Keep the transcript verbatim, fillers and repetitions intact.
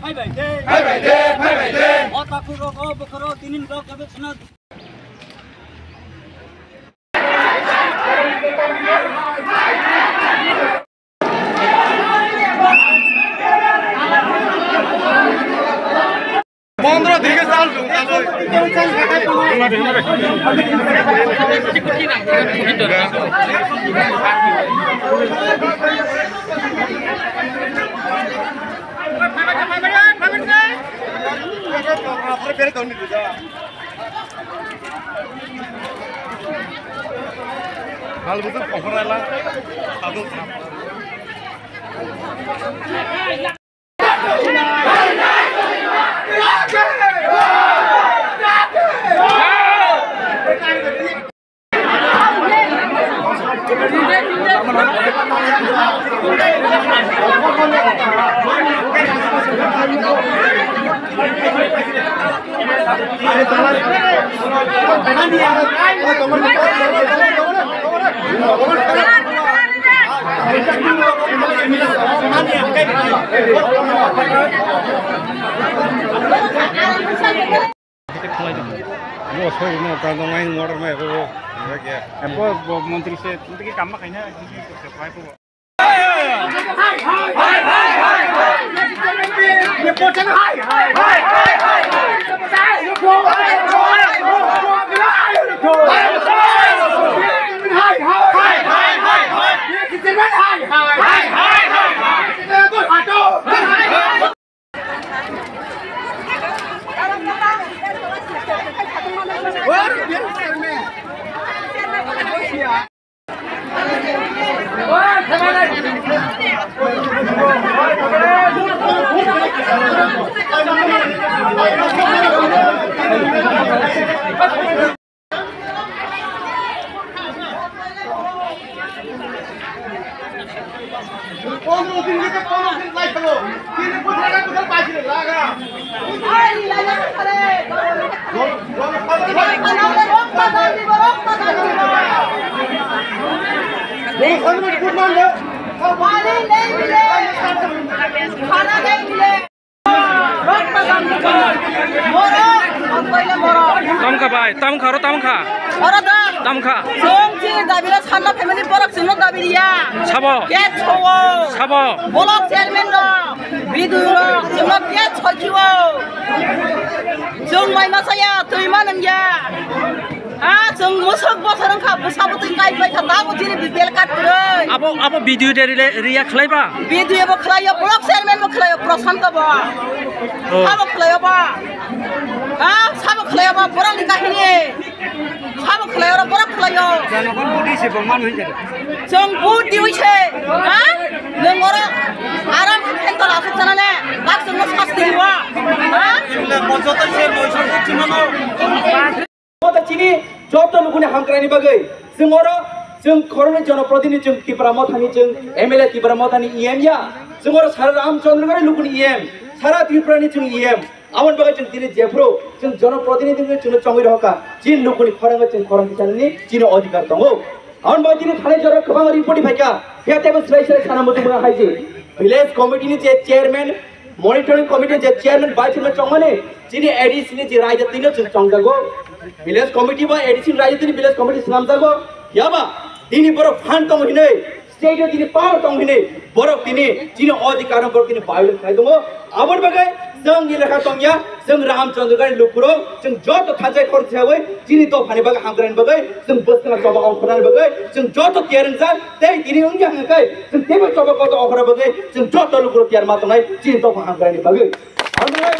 Phaibai de. Phaibai de, phaibai de. O takhuk rok, o bokhorok, tinin rok, ebe sina. Pondro dikhe sal jung sal. Hal butuh pokok rela. Satu. Bo sorry no, ta dong, aing motor mai ko. Bo, bo montri se, montri ke kam ma khaina. Tamkha bai, tamkha, oro tamkha. Oro da. Tamkha. Chwng chini dabi rok sanna family borok chwngno dabi riya. Sabo. Ke chowo. Sabo. Block chairman rok, B D O rok, chwngno ke chokhiwo. Chwng mai masaya, twi manwngya. Ah, chwng musuk bosor wngkha, bwsa bwtwi kai bai kha, tabuk chini B P L card kwrwi. Abo, abo B D O de rile, react khlai ba? B D O bo khlaio, block chairman bo khlaio, Prashanto bo. Oh. Sabo khlaio ba? Ha? Sabo khlaio ba? Borokni kahini. Sabo khlaio, oro borok khlaio. Jonogon budi se bo manu hinjak. Chwng budi wi se. Ha? Nwng oro aram khe tola asuk sana ne. Tak chwngno sasti riwa. Ha? Chwngno bojota se noisor chwngno. Motha chini joto lukuni hamkraini bagwi chwng oro chwng khoroknwi jonoprotinidhi chwng Tipra Mothani chwng M L A Tipra Mothani E M ya. Chwng oro sara Ramchandra Gari lukuni E M, sara Tripurani chwng E M. Aboni bagwi chwng tini jephuru chwng jonoprotinidhi wngwi chwngno chongwi rohorkha. Chini lukuni khorangwi chwng khorang kisa nini chini odhikar tongo. Aboni bagwi tini thanai jora kwbang report phaikha. Phiya teibo swlai swlai sana muchung mwnga hai je. Village committee ni je chairman, monitoring committee je chairman, vice chairman chongmani, chini A D C ni je raida tino chwng chongjago. Village committee ba A D C ni raida tini village committee swnamjago. Yaba, tini borok phan tong hinwi, state o tini power tong hinwi, borok tini chini odhikar no borok tini violate khai tongo. Aboni bagwi chwng ni lekha tongya, chwng Ramchandra Gari lukurok, chwng joto thajai khor sawi, chini dophani bagwi hamkraini bagwi, chwng bwskang choba ongkhornani bagwi, chwng joto tiyar wngjak, tei tini wngya hwnkhe, chwng teibo choba koto ongkhorna bagwi, chwng joto lukurok tiyar ma tongnai, chini dopha hamkraini bagwi. Hambai,